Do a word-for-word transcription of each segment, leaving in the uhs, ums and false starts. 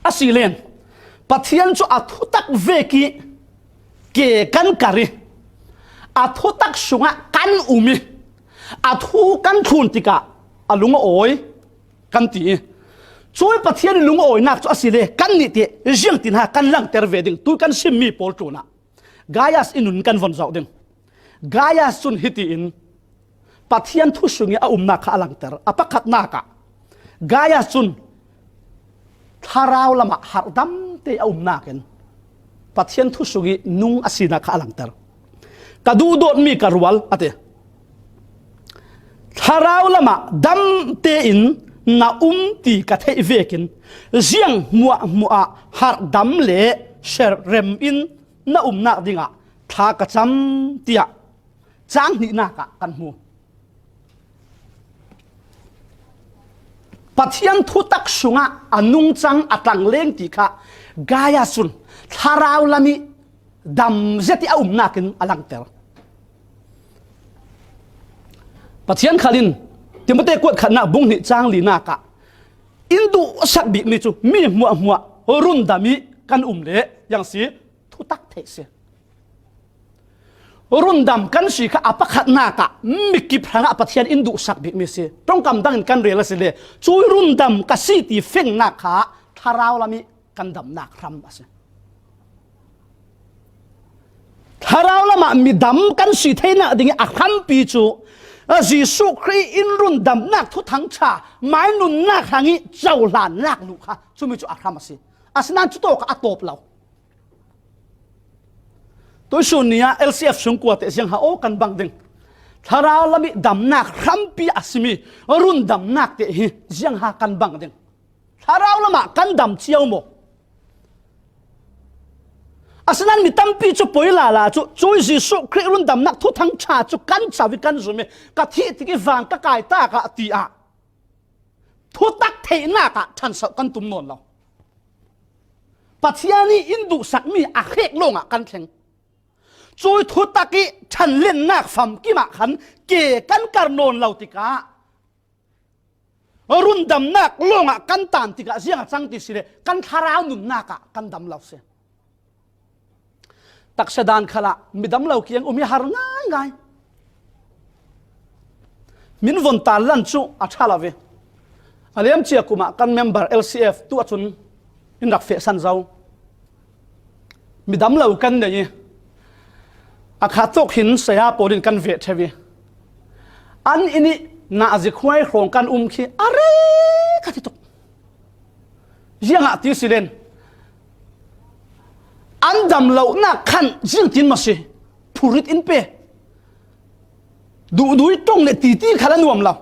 A si len, Pathian cu a thutak vek i ke kan kar i, a thutak sungah kan um i, a thu kan thlun tikah a lung a awi kan ti i, cui Pathian i lung a awinak cu a si le kan nih te ziangtin ha kan langter ve ding tu kan simmi pawl tlunah Gaias i nun kan von zoh ding. Gaias cun hitiin Pathian thu sung i a umnak kha a langter. A pakhatnak ah Gaias cun thlarau lamah harhdam te a umnak in Pathian thu sung i nung a sinak kha a langter. Ka duhdawtmi ka rual, a ti. Thlarau lamah dam tein na um ti ka theih vekin ziang hmuahhmuah ah harhdam le serem in na umnak dingah thla ka cam, tiah cang hnihnak ah kan hmu. Pathian thutak sungah a nungcang a tlangleng ti kha Gaias cun thlarau lam i dam zet i a umnak in a langter. Pathian khal in Timote kuat khatnak bung hnih cang linak ah in duhsak bikmi cu mi hmuahhmuah rundam i kan um le yang si thutak theih si. Rundam kan si kha a pakhatnak ah mikip hrangah Pathian in duhsak bikmi si. Ṭongkam dangin kan rel a si le cui rundam ka si ti fengnak kha thlarau lam i kan damnak hram a si. Thlarau lamah midam kan si theinak ding i a hrampi cu Jesuh Khrih in rundamnak thuthang ṭha mai nunnak hrang i cohlannak luh kha cumi cu a hram a si. Asinain cutawk ah a tawp lo. Tuisun ni ah L C F sungkua te ziangha aw kan bang ding. Thlarau lam i damnak hrampi a simi rundamnak te hi ziangha kan bang ding. Thlarau lamah kan dam cio maw? Asinain mi tampi cu poi lala cu cui Jesuh Khrih rundamnak thuthang ṭha cu kan co i kan zum i ka thih tik i van ka kai tak ah ti ah thutak theihnak ah ṭhansoh kan tum nawn lo. Pathian i in duhsakmi a hrek lawngah kan thleng. Cui thutak i ṭhanlennak famkim ah khan ke kan kar nawn lo tikah rundamnak lawngah kan tan tikah ziang a cang ti si le kan thlarau nunnak ah kan dam lo si. Taksa dan khalah midam lo kiang um hi har ngaingai. Min von tarlan cu a ṭha lo ve. A liamcia kum ah kan member L C F tu ahcun in rak fehsan zo. Midam lo kan nei i a kha tawk hin saya pawl in kan veh ṭheu i an inn i nazi khuai hrawng kan um khi a rei ka ti tuk. Ziangah ti si len an dam lonak khan zingtin maw si phurit in pe. Duhdui ṭong le titi khal a nuam lo.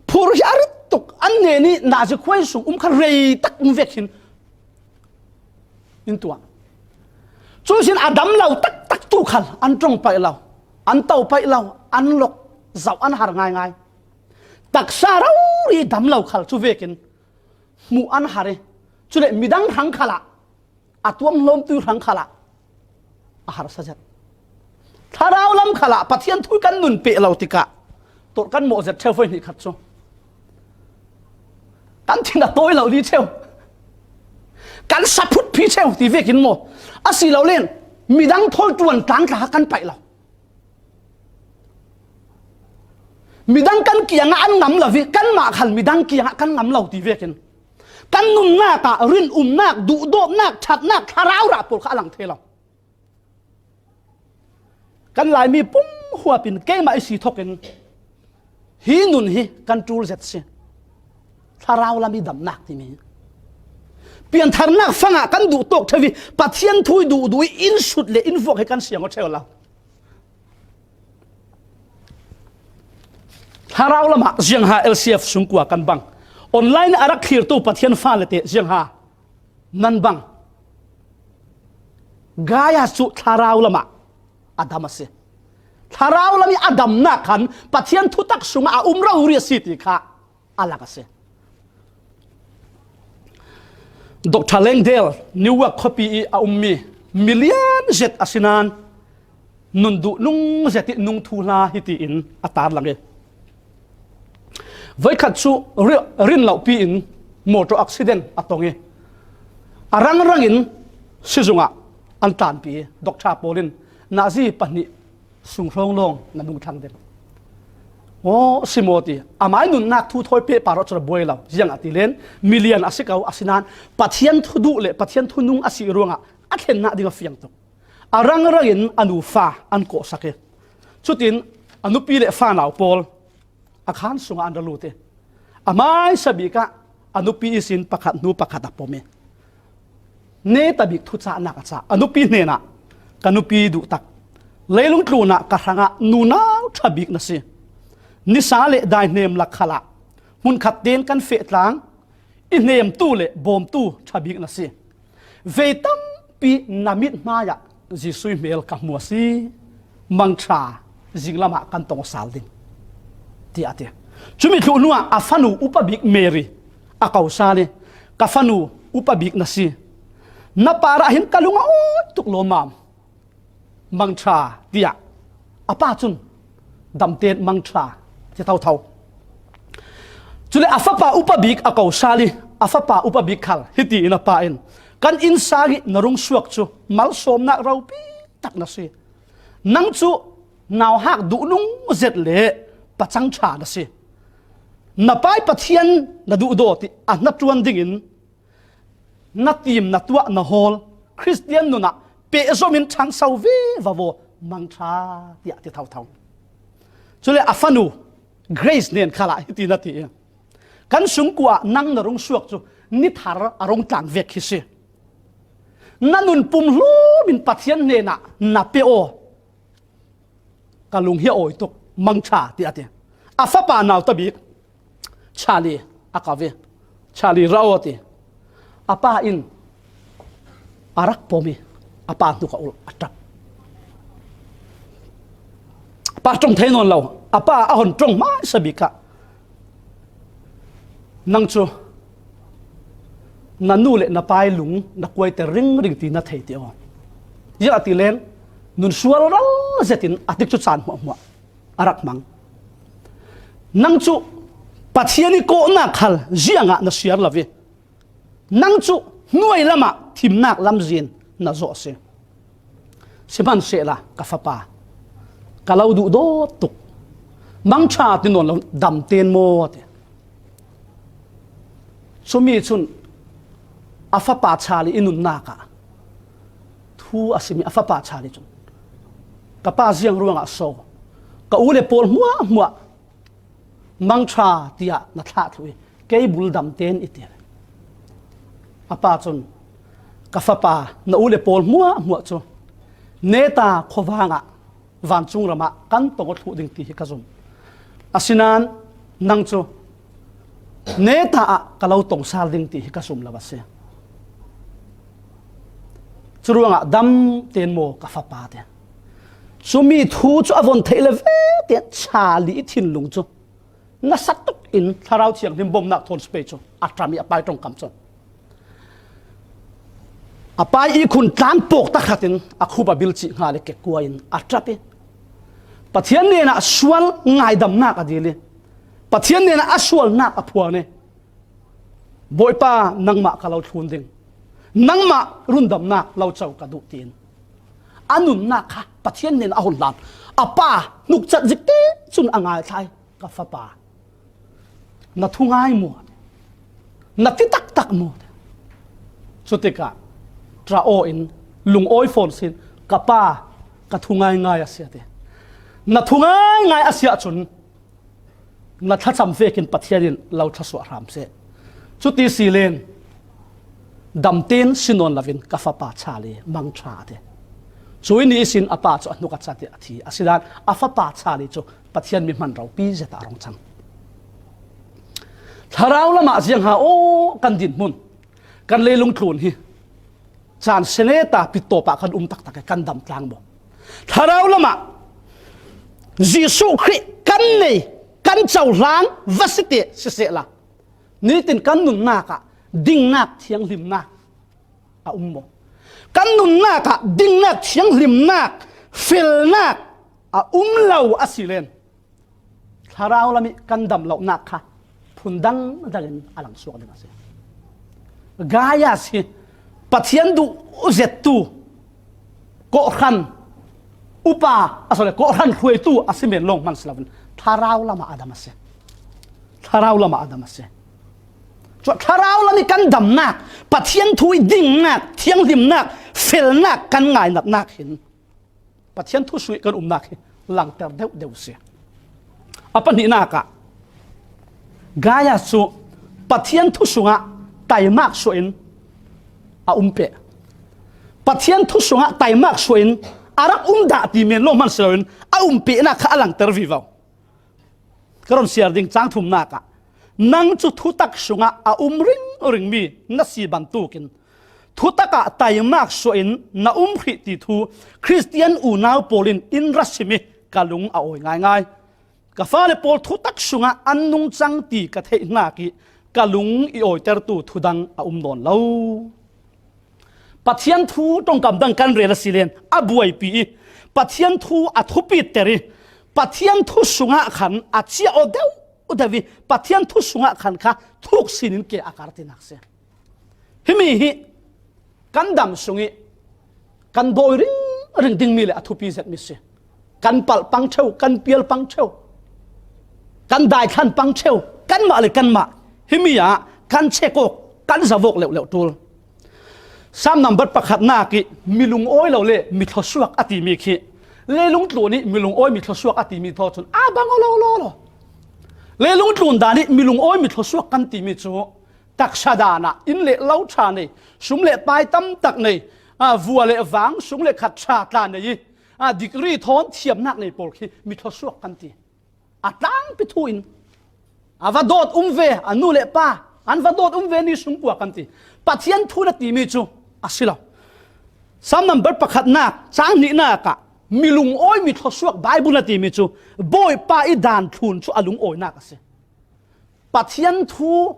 Phur hi a rit tuk, an hnen i nazi khuai sung um kha rei tak um vek hin in tuah. Cuihsin a dam lo taktak tu khal an ṭong paih lo, an to paih lo, an lok zauh an har ngaingai. Taksa rori dam lo khal cu vekin hmuh an har i cule midang hrang khalah a tuam hlawmtu hrang khalah a harsa zet. Thlarau lam khalah Pathian thu kan nun peh lo tikah tawh kan mawh zet ṭheu voi hnih khat cu kan thin a tawi lo li ṭheu, kan saphut phi ṭheu ti vekin maw? A si lo len midang thawl ṭuan tlang tla kan paih lo. Midang kan kiangah an ngam lo i kanmah khal midang kiangah kan ngam lo ti vekin kan nunnak ah rinumnak, duhdawtnak, ṭhatnak, thlarau rah pawl kha a lang thei lo. Kan Laimi pum huap in keimah i si thokin hi nun hi kan ṭul zet si. Thlarau lam i damnak timi piantharnak fangah kan duh tawk ṭheu i Pathian thu i duhduh i in sut le in vuak hi kan siang aw ṭheu lo. Thlarau lamah ziangha L C F sungkua kan bang. Online a rak thlirtu Pathian fale te ziangha nan bang. Gaias cu thlarau lamah a dam a si. Thlarau lam i a damnak khan Pathian thutak sungah a um rori a si ti kha a lak a si. Doctor Langdale, Newark khuapi i a ummi milian zet a si nain nun duh nung zet i nung thuhla hitiin a tarlang i voikhat cu ri-, rin lohpi in motor accident a tong i A rangrangin sizungah an tlanpi i, Doctor Paul in nazi pahnih sung hrawnglawng na nungthang den. Aw, Simawti, amai nunnak thu thawi pehpar awh cu a buai lo. Ziangahtile milian a si ko, asinain Pathian thu duh le Pathian thu nung a si ruangah a thlennak ding a fiang tuk. A rangrangin a nufa an kawhsak i, cutin a nupi le fanau pawl a khan sungah an ra lut i, a hmaisa bikah a nupi ihsin pakhat hnu pakhat a pom i, neta bik thucahnak a cah. A nupi hnenah, "Ka nupi duhtak, leilung tlunah ka hrangah nunau ṭha bik na si. Nisa le daihnem lak khalah hmunkhat tein kan feh tlang, i hnemtu le bawmtu ṭha bik na si. Vei tampi na mithmai ah Jesuh i hmel ka hmu a si. Mangṭha, zinglamah kan tong sal ding," tiah a ti. Cumi thluh hnuah a fanu upa bik Mary a ko sal i, "Ka fanu, upa bik na si. Na parah hin ka lung a awi tuk lawmmam. Mangṭha," tiah a pa cun, "Damten mangṭha," a ti thotho. Cule a fapa upa bik a ko sal i, a fapa upa bik khal hiti in a pa in, "Kan innsang i na rung suak cu malsawmnak ropi tak na si. Nang cu nauhak duhnung zet le pacang ṭha na si. Na pai Pathian na duhdawt i a hnaṭuan dingin na tim, na tuah, na hawl Khristian nun ah pehzom in ṭhangso vivo, mangṭha," tiah a ti thotho. Cule a fanu Grace hnen khalah hiti na ti i, "Kan sungkuh ah nang na rung suak cu ni thar a rung tlang vek hi si. Na nun pumhlum in Pathian hnenah na pe aw. Ka lung hi a awi tuk, mangṭha," tiah a ti. A fapa nauta bik Charlie a ko i, "Charlie, ra aw," a ti. A pa in a rak pom i, a pa hnuk a ulh, a ṭap. A pa ṭong thei nawn lo. A pa a hon ṭong hmaisa bikah, "Nang cu na nu le na pai lung na kuaiter ringring ti na thei ti aw. Ziangahtile nun sual ral zetin a tikcu caan hmuahhmuah a rak hmang. Nang cu Pathian i kawhnak khal ziangah na siar lo i, nang cu hnuai lamah thimnak lamzin na zawh a si. Sihmanhsehlaw ka fapa, ka lo duhdawt tuk. Mangṭha ti nawn lo, damten maw?" a ti. Cumi cun a fapa Charlie i nunnak ah thu a simi a fapa Charlie cun, "Ka pa ziang ruangah so ka u le pawl hmuahhmuah mangṭha tiah na thlah thluh i, kei bul damten i ti?" A pa cun, "Ka fapa, na u le pawl hmuahhmuah cu neta khuavang ah vancung ram ah kan tong aw thluh ding ti hi ka zum. Asinain nang cu neta ah ka lo tong sal ding ti hi ka zum lo a si. Curuangah damten maw ka fapa," ti. Cumi thu cu a von theih le ve tiah Charlie i thinlung cu nasa tuk in Thlarau Thianghlim bawmhnak thawn si pei cu a ṭam i a pai ṭongkam cun a pai ihkhun tlang pawk takhat in a khup a bil cih hnga le kekkua in a ṭap i Pathian hnenah sual ngaidamnak a dil i Pathian hnenah a sualnak a phuan i, "Bawipa, nangmah ka lo thlun ding, nangmah rundamnak lo co ka duh," tiin a nunnak kha Pathian hnen a hun hlan. A pa hnukcat zik te cun a ngaithlai, "Ka fapa, na thungai maw? Na ti taktak maw?" Cutikah ṭah aw in lungawi fawn sin, "Ka pa, ka thungai ngai a si," a ti. "Na thungai ngai a si ahcun na thlacam vekin Pathian in lo thlasuah hram seh. Cuti si len damten si nawn loin ka fapa Charlie mangṭha," a ti. Cui ni ihsin a pa cu a hnuk a cat i a thi. Asinain a fapa Charlie cu Pathian mi hman ropi zet ah a rung cang. Thlarau lamah ziang ha aw kan dinhmun, kan leilung tlun hi caan seneta pittawp ah kan um taktak i kan dam tlang maw? Thlarau lamah Jesuh Khrih kan nei, kan cohlang va si te sisehla, nitin kan nunnak ah dingnak thianghlimnak a um maw? Kan nunnak ah dingnak thianghlimnak, felnak a um lo a si len, Thlarau lam i kan dam lonak kha phun dangdang in a langsuak ding a si. Gaius hi Pathian duh zettu, kawhhran upa, a sawle, kawhhran hruaitu a si men lawng hman si loin, thlarau lamah a dam a si. Thlarau lamah a dam a si. Chu thlarau lam i kan damnak, Pathian thu i dingnak, thianghlimnak, felnak kan ngainatnak hin Pathian thu sungih kan umnak hi langter deuhdeuh si. A pahnihnak ah, Gaia cu Pathian thu sungah taimak suahin a um peh. Pathian thu sungah taimak suahin a rak um dah ti men lawng hman si loin a um pehnak kha a langter vivo. Ka run siar ding, cang thumnak ah, nang cu thutak sungah a um ringringmi na si bantukin thutak ah taimak suahin na um hrih ti thu Khristian unau pawl in in ra sim i ka lung a awi ngaingai. Ka fale pawl thutak sungah an nungcang ti ka theih hnak i ka lung i awitertu thudang a um nawn lo. Pathian thu ṭongkam dang kan rel a si len a buaipi i, Pathian thu a thupiter i, Pathian thu sungah khan a cia aw deuhdeuh i, Pathian thu sungah khan kha thuk sinin ke a kar tinak si. Himi hi kan dam sung i kan dawi ringring dingmi le a thupi zetmi si. Kan palh pang ṭheu, kan pial pang ṭheu, kan daithlan pang ṭheu, kanmah le kanmah himi ah kan check awk, kan zak awk leuhleuh ṭul. Sam number pakhatnak i mi lungawi lo le mi thluasuak a timi khi, leilung tlun i mi lungawi mi thluasuak a timi thaw cun a bang aw lo lo lo. Leilung tlun dan i mi lungawi mi thluasuak kan timi cu taksa dan ah inn le lo ṭha nei, sum le pai tam tak nei, aa, vua le vang, sung le khat ṭha tla nei i, aa, degree thawn thiamnak nei pawl khi mi thluasuak kan ti. A tlangpi thu in a va dawt um ve, a nu le pa an va dawt um ve ni sungkua kan ti. Pathian thu na timi cu a si lo. Sam number pakhatnak, cang hnihnak ah mi lungawi mi thluasuak Baibal na timi cu Bawipa i dan thlun cu a lungawinak a si. Pathian thu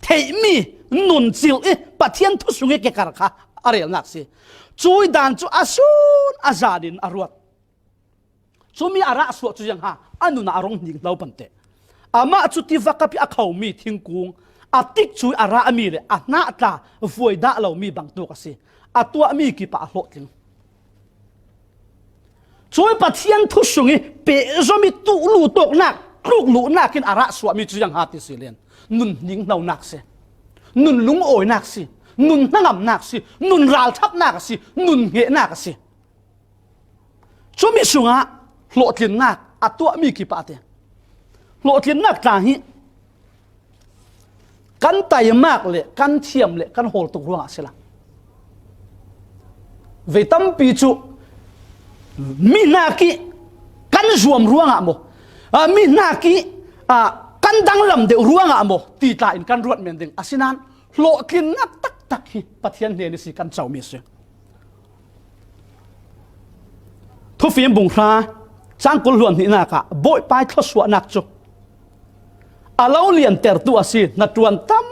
theihmi nun cil i Pathian thu sung i kekar kha a relnak si. Cui dan cu a sun a zan in a ruat. Cumi a rah suah cu ziang ha, a nun ah a rung hning hno pante. Amah cu tivakap i a khomi thingkung, a tikcu i a rahmi le a hnah tla vuai dah lomi bangtuk a si. A tuahmi kip ah a hlawhtling. Cui Pathian thu sung i pehzom i tuh luh tawknak, tluk luhnak in a rah suahmi cu ziang ha ti si len, nun hning hnonak si, nun lungawinak si, nun hnangamnak si, nun ralṭhatnak a si, nun hnehnak a si. Cumi sungah hlawhtlinnak a tuahmi kip ah a ti. Hlawhtlinnak tla hi kan taimak le kan thiam le kan hawl tuk ruangah a si lo. Vei tampi cu mi hnak i kan zuam ruangah maw, aa, mi hnak i, aa, kan danglam deuh ruangah maw ti tla in kan ruat men ding. Asinain hlawhtlinnak taktak hi Pathian hnen i si kan comi a si. Thufim bung hra, cang kul hluan hnihnak ah Bawipa i thluasuahnak cu a lo liantertu a si, hnaṭuan tam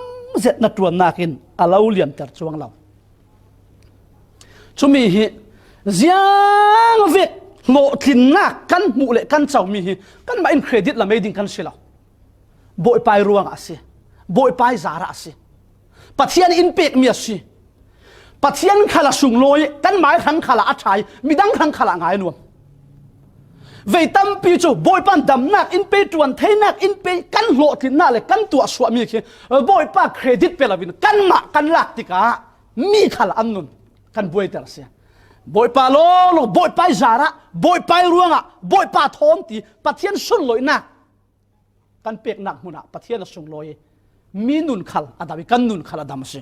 zet hnaṭuannak in a lo lianter cuang lo. Cumi hi ziangvek hlawhtlinnak kan hmuh le kan comi hi kanmah in credit la mei ding kan si lo. Bawipa i ruangah a si. Bawipa i zarah a si. Pathian in pekmi a si. Pathian khal a sunglawi, kanmai hrang khal ah a ṭhai, midang hrang khal ah a ngai nuam. Vei tampi cu Bawipa in damnak in pe, ṭuan theinak in pe, kan hlawhtlinnak le kan tuahsuahmi khi Bawipa credit pe loin kanmah kan lak tikah mi khal an nun kan buaiter a si. Bawipa lawnglawng, Bawipa i zarah, Bawipa i ruangah, Bawipa thawn ti Pathian sunloihnak kan peknak hmun ah Pathian a sunglawi i mi nun khal a dam i kan nun khal a dam a si.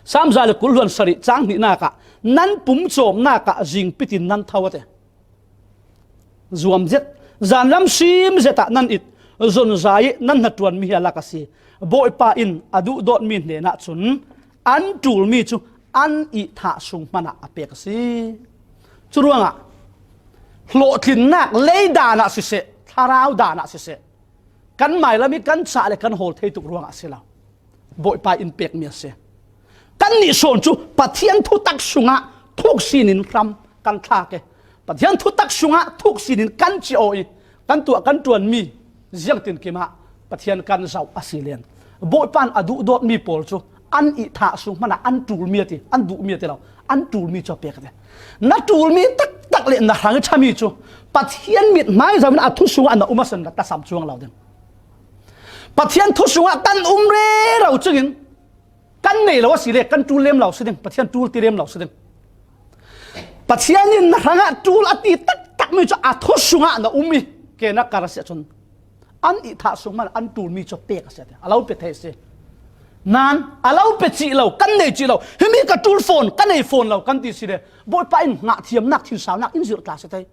Sam za le kul hluan sarih cang hnihnak ah nan pum cawmnak ah zingpit in nan tho a ti. Zuam zet, zanlam sim zet ah nan it, zonzai i nan hnaṭuanmi hi a lak a si. Bawipa in a duhdawtmi hnenah cun an ṭulmi cu an ihthah sung hmanah a pek a si. Curuangah hlawhtlinnak lei dan ah siseh, thlarau dan ah siseh, kan mailam i kan cah le kan hawl thei tuk ruangah a si lo. Bawipa in pekmi a si. Kannih sawn cu Pathian thutak sungah thuk sinin hram kan thlak i, Pathian thutak sungah thuk sinin kan ci aw i, kan tuah kan ṭuanmi ziangtinkim ah Pathian kan zoh a si len, Bawipa in a duhdawtmi pawl cu An ihthah sung hmanah an ṭulmi a ti, an duhmi a ti lo, an ṭulmi chu a pek a ti. Na ṭulmi taktak le na hrang ṭhami chu Pathian mithmai zoin a thu sungah na um a sen na tasam chuang lo ding. Pathian thu sungah kan um rero chungin kan nei lo a si le kan ṭul lem lo si ding, Pathian ṭul ti lem lo si ding. Pathian in na hrangah ṭul a ti taktakmi chu a thu sungah na um i ke na kar a si ahcun an ihthah sung hman an ṭulmi cu pek a si, a lo pe thei a si. Nan a lo pe cih lo, kan nei cih lo, himi ka ṭul fawn, ka nei fawn lo kan ti si le, Bawipa in ngah thiamnak, thinsaunak in zirh tla si thei.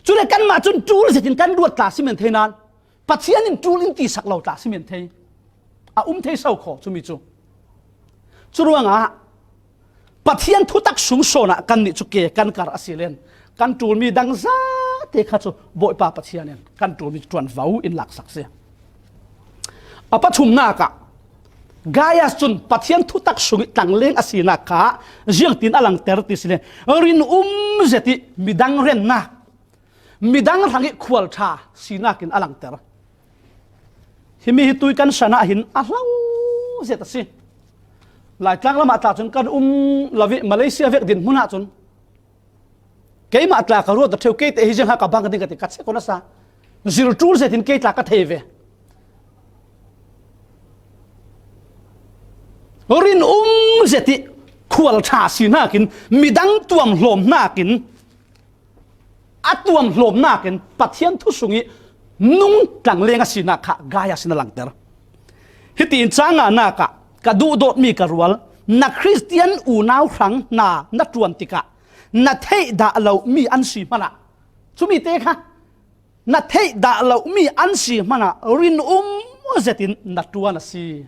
Cule kanmah cun ṭul zetin kan luat tla si men thei nan, Pathian in ṭul in tisak lo tla si men thei. A um thei so kho cumi cu. Curuangah Pathian thutak sung sawnah kannih cu ke kan kar a si len kan ṭulmi dang zate kha cu Bawipa Pathian in kan ṭulmi cu ṭuanvo in laksak si. A pathumnak ah Gaius cun Pathian thutak sung i tlangleng a sinak kha ziangtin a langter ti si len rinum zet i midang rennak, midang hrang i khualṭha sinak in a langter. Himi hi tui kan san ah hin a hlo zet a si. Laitlang lamah tla cun kan um lo i Malaysia vek dinhmun ah cun keimah tla ka ruat a ṭheu, kei te hi ziang ha ka bang ding ka ti, ka chek ko nasa. Zirh ṭul zetin kei tla ka thei ve. Rinum zet i khualṭha sinak in midang tuamhlawmnak in a tuamhlawmnak in Pathian thu sung i nung tlangleng a sinak kha Gaius in a langter. Hiti in cang nganak ah ka duhdawtmi ka rual, na Khristian unau hrang hna na ṭuan tikah na theih dah lomi an si hmanah, cumi te kha na theih dah lomi an si hmanah rinum zetin na ṭuan a si.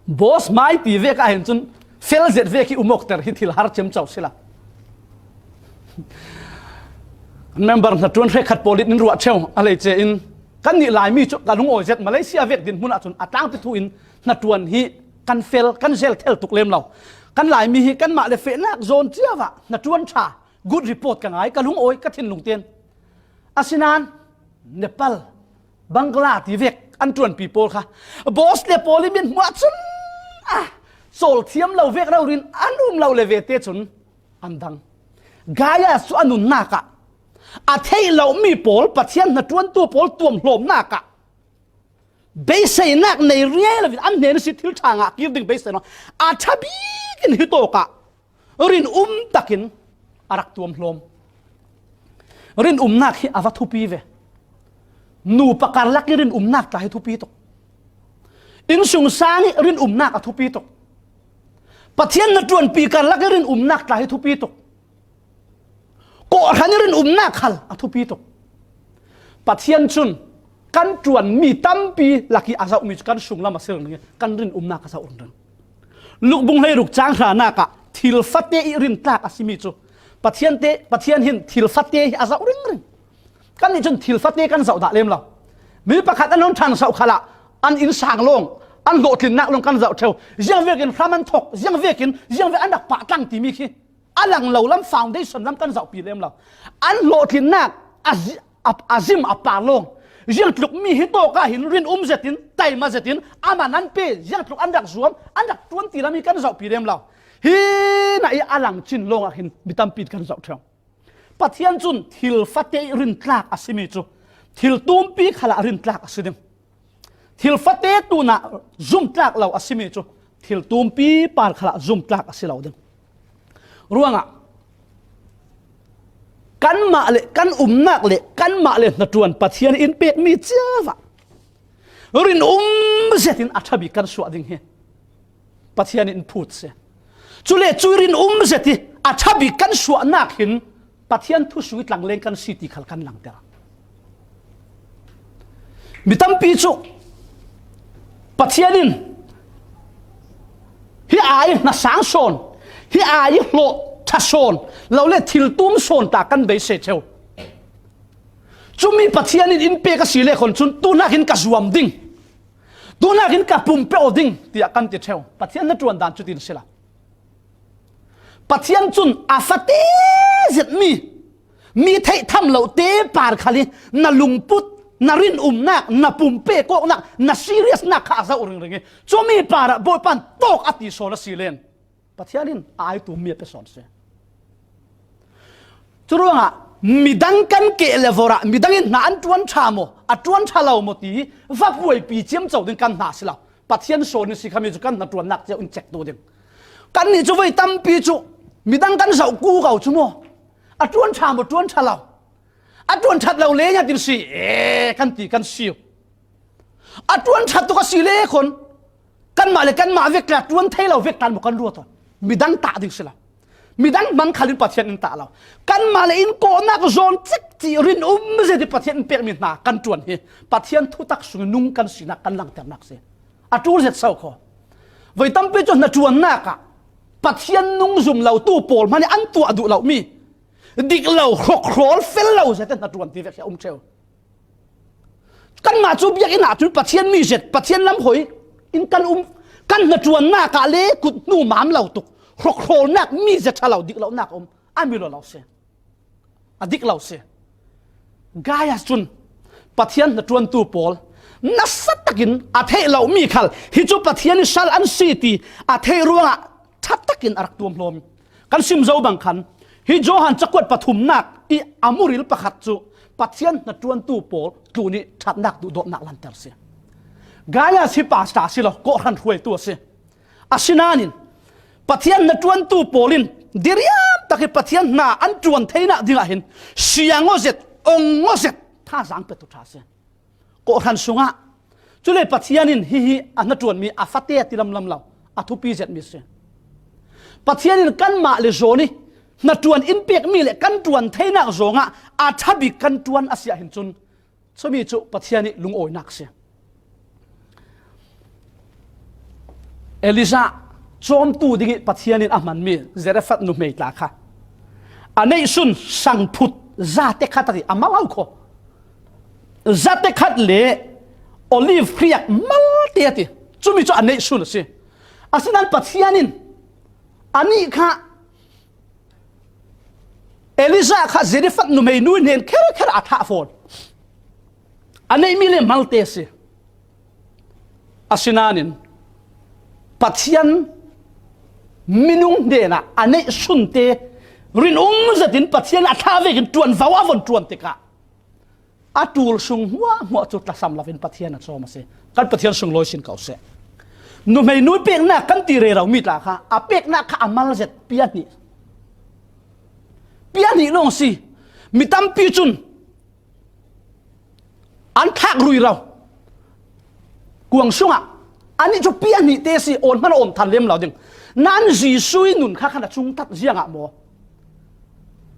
Boss mai ti vek ah hin cun fel zet vek hi umawkter hi thil har ciamco si la. Member hnaṭuan hrekkhat pawl in in ruah ṭheu a lei ce in kannih Laimi cu ka lungawi zet, Malaysia vek dinhmun ah cun a tlangpi thu in hnaṭuan hi kan fel, kan zel thel tuk lem lo. Kan Laimi hi kanmah le fehnak zawn cio ah hnaṭuan ṭha, good report ka ngai, ka lungawi, ka thinlung ten. Asinain Nepal, Bangla ti vek an ṭuanpi pawl kha boss le pawl i min hmuah cun a cawl thiam lo vek rori in an um lo le ve te cun an dang. Gaius cu a nunnak ah a theih lomi pawl, Pathian hnaṭuantu pawl tuamhlawmnak ah beiseinak nei riai lo in an hnen si thil ṭha ngah kir ding beiseinak a ṭha bik in hi tawk ah rinum takin a rak tuamhlawm. Rinumnak hi a va thupi ve. Nupa karlak i rinumnak tla hi thupi tuk. Innsungsang i rinumnak a thupi tuk. Pathian hnaṭuanpi karlak i rinumnak tla hi thupi tuk. Kawhhran i rinumnak khal a thupi tuk. Pathian cun kan ṭuanmi tampi lak i a zohmi cu kan sunglam a si ringring i kan rinumnak a zoh ringring. Lukbung hleiruk cang hranak ah thil fate i rintlak a simi cu Pathian te, Pathian hin thil fate hi a zoh ringring. Kannih cun thil fate kan zoh dah lem lo. Mi pakhat an hung ṭhan zoh khalah an innsang lawng, an hlawhtlinnak lawng kan zoh ṭheu. Ziangvekin hram an thok, ziangvekin, ziangvek an rak pahtlang timi khi a lang lo lam, foundation lam kan zohpi lem lo. An hlawhtlinnak a zi-, a, a zim a par lawng. Ziangtluk mi hi tawk ah hin rinum zetin, taima zetin, a man an pe, ziangtluk an rak zuam, an rak ṭuan ti lam hi kan zohpi lem lo. Hi na i a lang cin lawng ah hin mi tampi kan zoh ṭheu. Pathian cun thil fate i rintlak a simi cu thil tumpi khalah rintlak a si ding. Thil fate tunah zumtlak lo a simi cu thil tumpi par khalah zumtlak a si lo ding. Ruangah kanmah le kan umnak le kanmah le hnaṭuan Pathian in pekmi cio ah rinum zetin a ṭha bik kan suah ding hi Pathian in phut si. Cule cu rinum zet i a ṭha bik kan suahnak hin Pathian thu sung i tlangleng kan si ti khal kan langter. Mi tampi cu Pathian in hi ai hnasang sawn, hi ai hlawh ṭha sawn, lo le thil tum sawn ta kan beisei ṭheu. Cumi Pathian in in pek a si le khon cun tunak in ka zuam ding, tunak in ka pumpe aw ding tiah kan ti ṭheu. Pathian hnaṭuan dan cu tin si la. Pathian cun a fate zetmi, mi theih tham lo te par khal i na lungput, Na rinumnak, na pumpek awknak, na serious nak kha a zoh ringring hi. Cumi parah Bawipa in tawk a ti sawn a si len Pathian in a ai tum mi a pe sawn si. Curuangah midang kan keh le vorah midang in hna an ṭuan ṭha maw, a ṭuan ṭha lo maw ti va buaipi ciamco ding kan hna si lo. Pathian sawn in si khami cu kan hnaṭuannak cio in cektu ding. Kannih cu voi tampi cu midang kan zoh kuko cu maw, a ṭuan ṭha maw, ṭuan ṭha lo, a ṭuan ṭhat lo le nya tin si e kan ti kan si uh. A ṭuan ṭhat tuk a si le khon kanmah le kanmah vek tla ṭuan thei lo vek tlan maw kan ruat aw. Midang tah ding si lo. Midang hmang khalin Pathian in tah lo. Kanmah le in kawhnak zawn cek cih rinum zet i Pathian in pekmi hna kan ṭuan hi Pathian thutak sungin nung kan sinak kan langternak si. A ṭul zet so kho. Voi tampi cu hnaṭuannak ah Pathian nung zum lotu pawl hmanh i an tuah duh lomi dik lo, hrawkhrawl, fel lo zet in hnaṭuan ti vek hi a um ṭheu. Kanmah cu biakinn ah cun Pathian mi zet, Pathian lam hoi in kan um. Kan hnaṭuannak ah le kut hnu mam lo tuk, hrawkhrawlnak, mi zet ṭha lo, dik lonak a um, a mi lo lo si. A dik lo si. Gaius cun Pathian hnaṭuantu pawl nasa takin a theih lomi khal hi cu Pathian i sal an si ti a theih ruangah ṭha takin a rak tuamhlawm. Kan sim zo bang khan hi Johan cakuat pathumnak i a muril pakhat cu Pathian hnaṭuantu pawl tlun i ṭhatnak duhdawtnak lanter si. Gaius hi pasta si lo, kawhhran hruaitu a si. Asinain Pathian hnaṭuantu pawl in diriam tak i Pathian hna an ṭuan theinak dingah hin siang aw zet, ong aw zet, thazaang petu ṭha si. Kawhhran sungah cule Pathian in hihi a hnaṭuanmi a fate a ti lamlam lo, a thupi zetmi si. Pathian in kanmah le zawn i hnaṭuan in pekmi le kan ṭuan theinak zawngah a ṭha bik kan ṭuan a si ah hin cun cumi cu Pathian i lungawinak si. Elijah cawmtu ding i Pathian in a hmanmi Zarephath nuhmei tla kha a neihsun sangphut zate khat a ti, a mal au kho. Zate khat le olive hriak malte a ti. Cumi cu a neihsun a si. Asinain Pathian in anih kha Elijah kha Zarephath nuhmei nu hnen kherkher a thah fawn. A neihmi le malte a si. Asinain Pathian minung hnenah a neihsunte rinum zetin Pathian a thlah vekin ṭuanvo a von ṭuan tikah a ṭul sung hmuahhmuah cu tlasam loin Pathian a cawm a si. Kan Pathian sunglawi sin ko seh. Nuhmei nu peknak kan ti rero mi tla kha a peknak kha a mal zet piahnih. Piahnih lawng si. Mi tampi cun an thlak rui lo. Kuang sungah anih cu piahnih te si, awn hmanh awn than lem lo ding. Nan Jesuh i nun kha khan a cungtat ziangah maw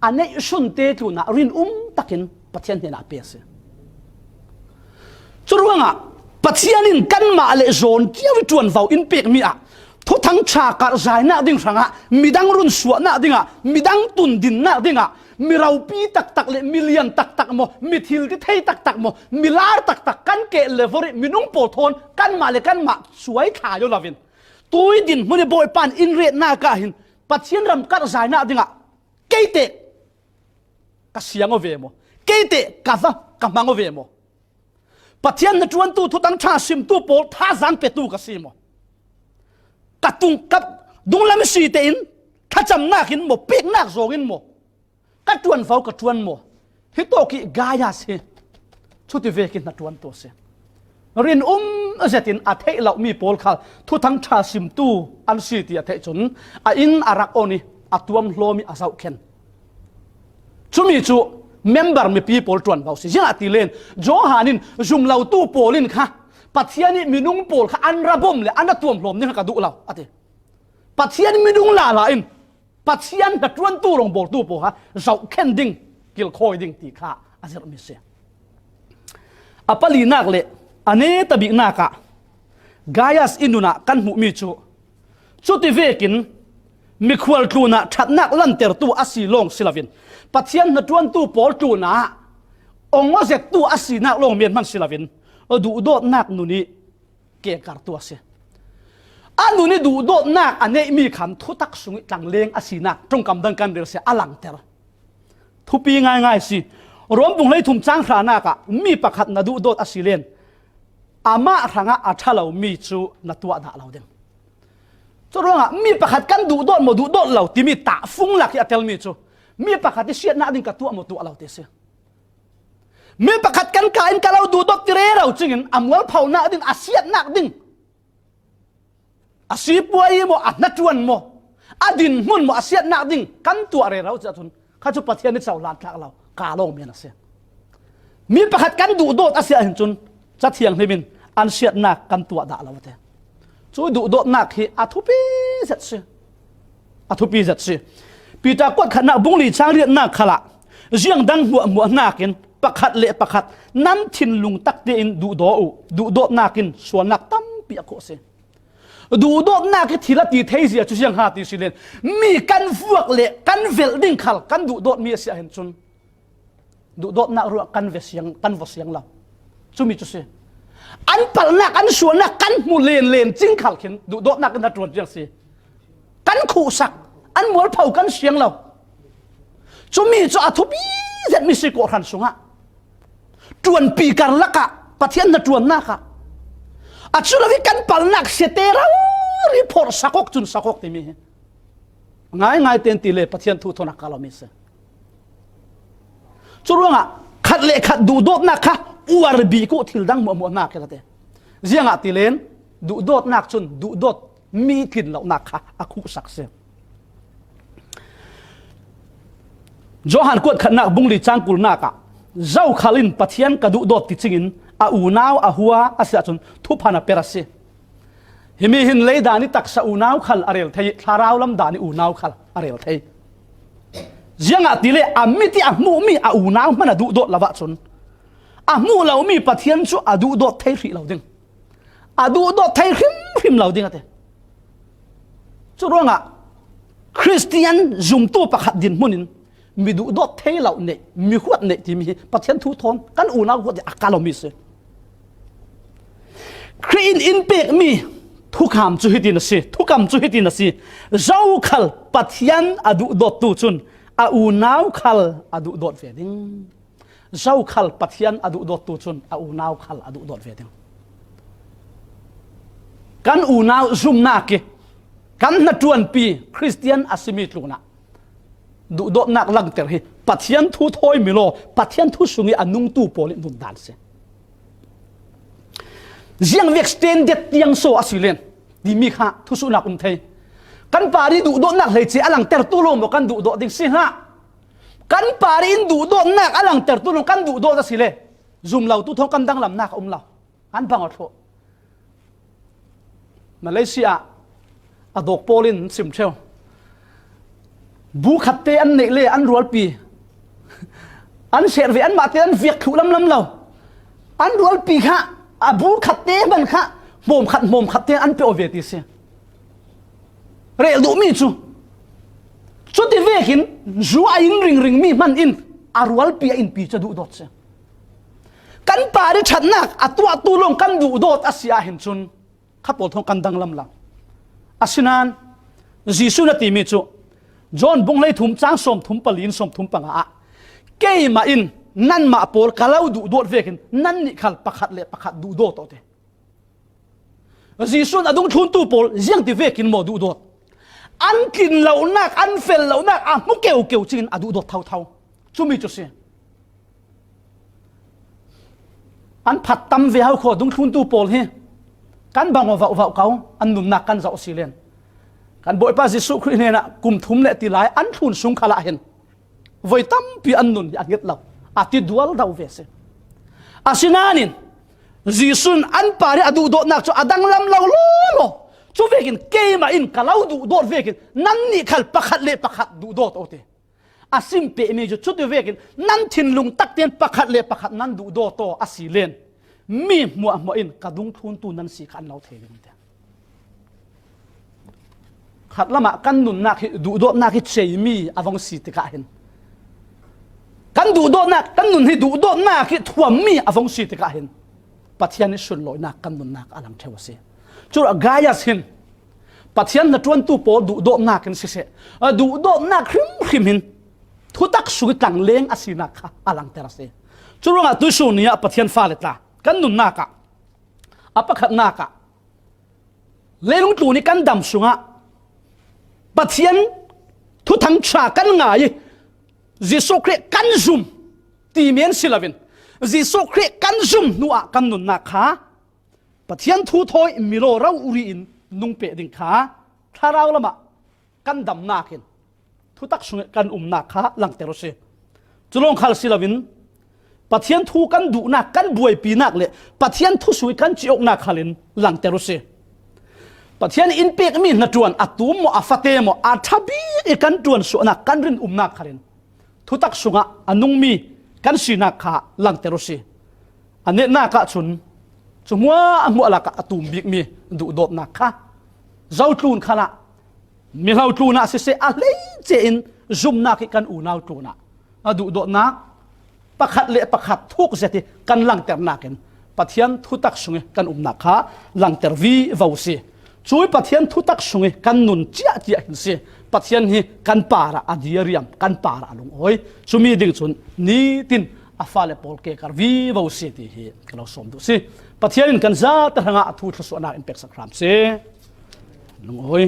a neihsun te tlunah rinum takin Pathian hnenah a pe a si. Curuangah Pathian in kanmah le zawn cio i ṭuanvo in pekmi ah Thuthang ṭha karhzainak ding hrangah midang runsuahnak dingah, midang tundinnak dingah, mi ropi taktak le mi lian taktak maw, mi thil ti thei taktak maw, mi lar taktak kan keh le vorh i minung pawl thawn kanmah le kanmah suai thla lo in tui dinhmun i Bawipa in in retnak ah hin Pathian ram karhzainak dingah keite ka siang aw ve maw? Keite ka va ka hmang aw ve maw? Pathian hnaṭuantu, Thuthang ṭha simtu pawl thazaang petu ka si maw? Ka tung ka dunglam si tein thlacamnak in maw, peknak zawng in maw, ka ṭuanvo ka ṭuan maw? Hi tawk i Gaius hi cuti vekin hnaṭuantu a si. Rinum zetin a theih lomi pawl kha Thuthang ṭha simtu an si ti a theih cun a inn a rak on i a tuamhlawm i a zohkhen. Cumi cu member mipi pawl ṭuanvo si. Ziangahtile Johan in zum lotu pawl in kha Pathian i minung pawl kha an ra bawm le an ra tuamhlawm ding kha ka duh lo, a ti. Pathian minung lala in Pathian hnaṭuantu rawngbawltu pawl kha zohkhen ding, kilkhawi ding ti kha a zirhmi si. A palinak le a neta biknak ah Gaius i nun ah kan hmuhmi cu cuti vekin mikhual tlunah ṭhatnak lantertu a si lawng si loin Pathian hnaṭuantu pawl tlunah ong aw zettu a sinak lawng men hman si loin duhdawtnak nun i kekartu a si. A nun i duhdawtnak a neihmi khan thutak sung i tlangleng a sinak ṭongkam dang kan rel si a langter. Thupi ngaingai si. Rom bung hleithum chang hranak ah mi pakhat na duhdawt a si len, amah hrangah a ṭha lo mi cu na tuah dah lo ding. Curuangah mi pakhat kan duhdawt maw duhdawt lo timi tahfung lak hi a telmi cu mi pakhat i siatnak ding ka tuah maw tuah lo ti a si. Mi pakhat kan ka in ka lo duhdawt ti rero cingin a mualphonak ding, a siatnak ding, a sipuai maw, a hnaṭuan maw, a dinhmun maw, a siatnak ding kan tuah rero cih ahcun kha cu Pathian nih cohlan tlak lo, ka lawng men a si. Mi pakhat kan duhdawt a si ahhin cun Ca Thianghlim in an siatnak kan tuah dah lo a ti. Cu duhdawtnak hi a thupi zet si. A thupi zet si. Piter kuat khatnak bung li chang riatnak khalah ziang dang hmuahhmuah hnakin pakhat le pakhat nan thinlung tak tein duhdaw uh. Duhdawtnak in sualnak tampi a khawh si. Duhdawtnak hi thil a ti thei zia cu ziang ha ti si len, mi kan vuak le kan velh ding khal kan duhdawtmi a si ahhin cun duhdawtnak ruah kan ve siang, kan va siang lo. Cumi cu si. An palhnak, an sualnak kan hmu len len cing khal khin duhdawtnak in a ṭuan ciang si. Kan khuhsak, an mualpho kan siang lo. Cumi cu a thupi zetmi si kawhhran sungah. Ṭuanpi karlak ah Pathian na ṭuannak ah a cu lo i kan palhnak siate rori phorh sakawk cun sakawk timi hi. Ngaingai tein ti le Pathian thu thawn a ka lomi si. Curuangah khat le khat duhdawtnak kha uar bik uh thil dang hmuahhmuah hna kila te. Ziangah ti len duhdawtnak cun duhdawt mi tlin lonak kha a khuhsak si. Johan kuat khatnak bung li cang kulnak ah zokhal in Pathian ka duhdawt ti cingin a unau a hua a si ahcun thuphan a per a si. Himi hin lei dan i taksa unau khal a rel thei i thlarau lam dan i unau khal a rel thei. Ziangahtile a mit i a hmuhmi a unau hman a duhdawt lo ahcun a hmuh lomi Pathian cu a duhdawt thei hrih lo ding. A duhdawt thei hrimhrim lo ding a ti. Curuangah Khristian zumtu pakhat dinhmun in mi duhdawt thei lo neih, mi huat neih timi hi Pathian thu thawn kan unau huat i a ka lomi si. Khrih in in pekmi thukam cu hitin a si, thukam cu hitin a si. Zokhal Pathian a duhdawttu cun a unau khal a duhdawt ve ding. Zokhal Pathian a duhdawttu cun a unau khal a duhdawt ve ding. Kan unau zumnak i kan hnaṭuanpi Khristian a simi tlunah duhdawtnak langter hi Pathian thu thawimi law, Pathian thu sung i a nungtu pawl i nundan si. Ziangvek standard tiang so a si len timi kha thusuhnak um thei. Kan pari duhdawtnak hleice a langtertu law maw kan duhdawt ding si hlah. Kan pari in duhdawtnak a langtertu law kan duhdawt a si le zum lo tu thawng kan danglamnak a um lo. An bang aw thluh. Malaysia ah a dawk pawl in an sim ṭheu. Bu khatte an neih le an rualpi an serh ve, anmahte an viak thluh lamlam lo. An rualpi kha a bu khatte hman kha hmawm khat hmawm khatte an pe aw ve ti si. Rel duhmi cu cuti vekin zu a in ringring mi hman in a rualpi a inpi cu a duhdawt si. Kan pari ṭhatnak a tuahtu lawng kan duhdawt a si ahhin cun kha pawl thawng kan danglam lo. Asinain Jesuh na timi cu John bung hleithum cang sawmthum pali in sawmthum panga ah keimah in nanmah pawl ka lo duhdawt vekin nannih khal pakhat le pakhat duhdawt aw te. Jesuh in a dungthluntu pawl ziangti vekin maw duhdawt? An tlin lonak, an fel lonak a hmu keukeu cingin a duhdawt thotho. Cumi cu si. An phat tam ve hau kho dungthluntu pawl hi. Kan bang aw vauh vauh ko, an nunnak kan zoh si len. Kan Bawipa Jesuh Khrih hnenah kum thum le ti lai an thlun sung khalah hin voi tampi an nun hi a ngit lo, a ti dual do ve si. Asinain Jesuh in an pari a duhdawtnak cu a danglam lo lawlaw. Cu vekin keimah in ka lo duhdawt vekin nannih khal pakhat le pakhat duhdawt aw te. A sim pehmi cu cuti vekin nan thinlung takten pakhat le pakhat nan duhdawt aw a si len mi hmuahhmuah in ka dungthluntu nan si kha an lo thei ding tiah. Khat lamah kan nunnak hi duhdawtnak hi ceimi a vong si tikah hin kan duhdawtnak, kan nun hi duhdawtnak hi thuammi a vong si tikah hin Pathian i sunlawinak kan nunnak a lang ṭheu a si. Curuah Gaius hin Pathian hnaṭuantu pawl duhdawtnak in siseh, a duhdawtnak hrimhrim hin thutak sung i tlangleng a sinak kha a langter a si. Curuangah tuisun ni ah Pathian fale tla kan nunnak ah, a pakhatnak ah, leilung tlun i kan dam sungah Pathian thuthang ṭha kan ngai i Jesuh Khrih kan zum ti men si loin, Jesuh Khrih kan zum hnuah kan nunnak kha Pathian thu thawi milaw rori in nung peh ding kha thlarau lamah kan damnak in thutak sungah kan umnak kha langter u si. Cu lawng khal si loin Pathian thu kan duhnak, kan buaipinak le Pathian thu sung i kan ciawknak khalin langter u si. Pathian in pekmi hnaṭuan a tum maw, a fate maw, a ṭha bik i kan ṭuansuahnak, kan rinumnak khalin thutak sungah a nungmi kan sinak kha langter u si. A netnak ah cun cu hmuahhmuah lakah a tum bikmi duhdawtnak kha zotlun khalah, mihlo tlunah siseh, a hleice in zumnak i kan unau tlunah a duhdawtnak pakhat le pakhat thuk zet i kan langternak in Pathian thutak sung i kan umnak kha langter vivo si. Cui Pathian thutak sung i kan nun ciahciah hin si. Pathian hi kan parah a diriam, kan parah a lungawi. Cumi ding cun nitin a fale pawl kekar vivo si ti hi ka lo sawm duh si. Pathian in kan zate hrangah a thu thluasuahnak in peksak hram si. Lungawi.